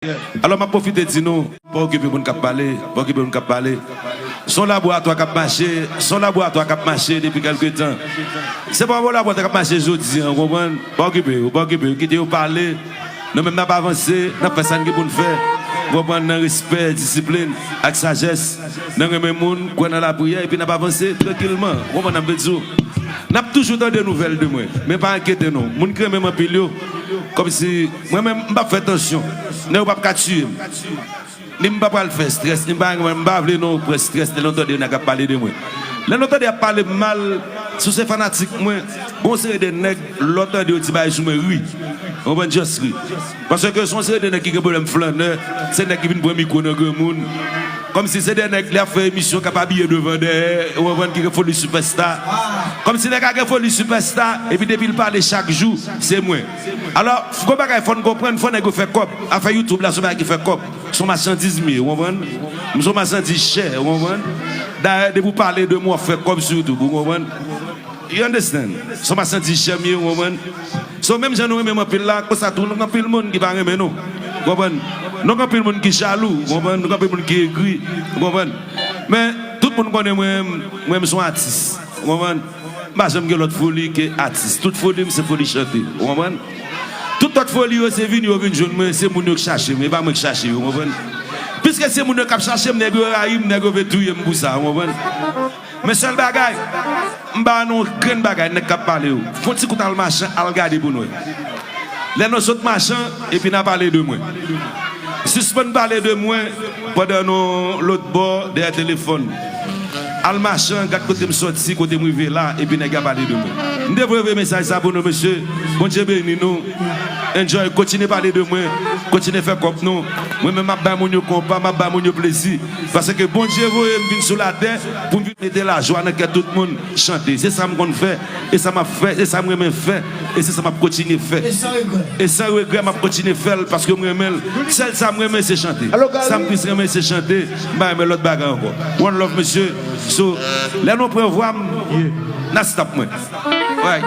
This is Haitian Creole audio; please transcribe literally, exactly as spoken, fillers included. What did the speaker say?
Alò, m ap pwofite di nou, pa okipe moun k ap pale, pa okipe moun k ap pale. Se yon laboratwa k ap mache, se yon laboratwa k ap mache depi kèlke tan. Se pa yon laboratwa k ap mache jodi a, w konprann? Pa okipe yo, pa okipe yo, kite yo pale. Nou menm n ap avanse, n ap fè sa n gen pou n fè. W konprann? Nan respè, disiplin, ak sajès. Nan renmen moun, kwè nan lapriyè, epi n ap avanse trankilman. W konprann sa m vle di w? N ap toujou tande nouvèl de mwen. Men pa enkyete nou. Moun ki renmen m anpil yo, kòmsi mwen menm, m p ap fè tansyon. Nèg yo p ap ka tiye m. Ni m pa pral fè estrès, ni m pa, mwen, m pa vle nou pran estrès lè nou tande nèg ap pale de mwen. Lè nou tande y ap pale m mal, si w se fanatik mwen, gon seri de nèg, lè w tande yo di bagay sou mwen, ri. Ou konprann? Just ri. Paske se yon seri de nèg ki gen pwoblèm flannè, se nèg ki vin pran mikwo nan granmoun. Kòmsi se de nèg, lè y ap fè emisyon, k ap abiye devan dèyè, ou konprann, ki gen foli sipèsta. Kòmsi nèg la gen foli sipèsta, epi depi l pale chak jou, se mwen. Alò, gon bagay fò n konprann, fò nèg yo fè kòb. Afè YouTube la, se yon bagay ki fè kòb. Se yon machandiz m ye, ou konprann? M se yon machandiz chè, ou konprann? Dayè, depi w pale de mwen, w ap fè kòb sou YouTube, ou konprann? You understand? Se yon machandiz chè m ye, ou konprann? So, menm jan nou renmen m anpil la, konsa tou, nou gen anpil moun ki pa renmen nou. Ou konprann? Nou gen anpil moun ki jalou, ou konprann? Nou gen anpil moun ki egri, ou konprann? Men, tout moun konnen mwen, mwen, m se yon atis, ou konprann? M pa janm gen lòt foli ke atis. Tout foli m, se foli chante, ou konprann? Tout lòt foli yo, se vini yo vin jwenn mwen, se moun yo k chache m, e pa mwen k chache yo, ou konprann? Piske se moun yo k ap chache m, nèg yo rayi m, nèg yo vle touye m pou sa, ou konprann? Men sèl bagay, m pa nan yon grenn bagay, nèg k ap pale yo. Fè yon ti kout al machan, al gade pou n wè. Lè nou sot machan, epi n a pale de mwen. Sispann pale de mwen pandan nou lòt bò dèyè telefòn. Al machan, gad kote m sòti, kote m rive la, epi nèg yo ap pale de mwen. M te vle voye mesaj sa pou nou, mesye. Bondye beni nou. Enjoy, kontinye pale de mwen. Kontinye fè kòb nou. Mwen menm, m ap bay moun yo konpa, m ap bay moun yo plezi. Paske Bondye voye m vin sou latè pou m vin mete lajwa nan kè tout moun, chante. Se sa m konn fè, e sa m ap fè, e sa m renmen fè, e se sa m ap kontinye fè. E san regrè. E san regrè, m ap kontinye fè l paske m renmen l. Sèl sa m renmen, se chante. Sa m plis renmen, se chante. M pa renmen lòt bagay ankò. One love, mesye. So, lè nou pran vwa m, n a stop mwen. Right.